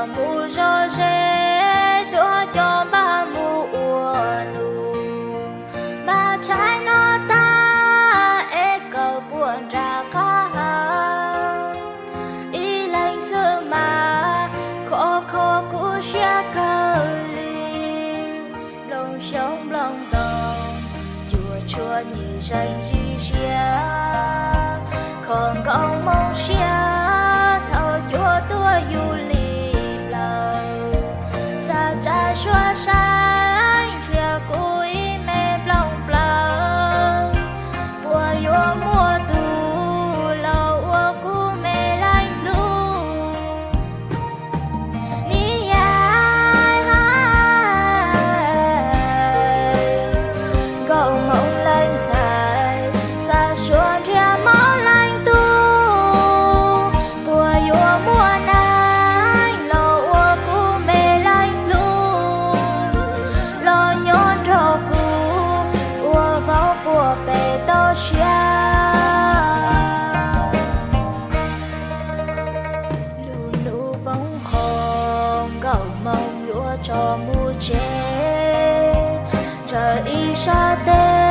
Mus zov zeb tuaj coj npaj mus ua num, npaj tshaib no tag es kawm puas nram qab ha. Ib leeg xwb mas khov kho kuv siab kawg li, nplooj xyoob nplooj ntoos, cuaj tshuam nyim zeeg zij siab, kho nkauj Hmoob siab thaum cuab tuaj yus li plaws, xav tsa suab saib nrhiav kuv ib me nplooj plaws, puas yuav muaj tus los ua kuv me leej hlub. Ni yam hais nkauj Hmoob leej ntxhais, xav suab nrhiav Hmoob leej tub, puas yuav muaj neeg los ua kuv me leej hlub, los nyob nrog kuv ua vauv puag pem toj siab. Lub hnub poob qho nkauj Hmoob yuav tso mus tsev, tsawg ib sab tes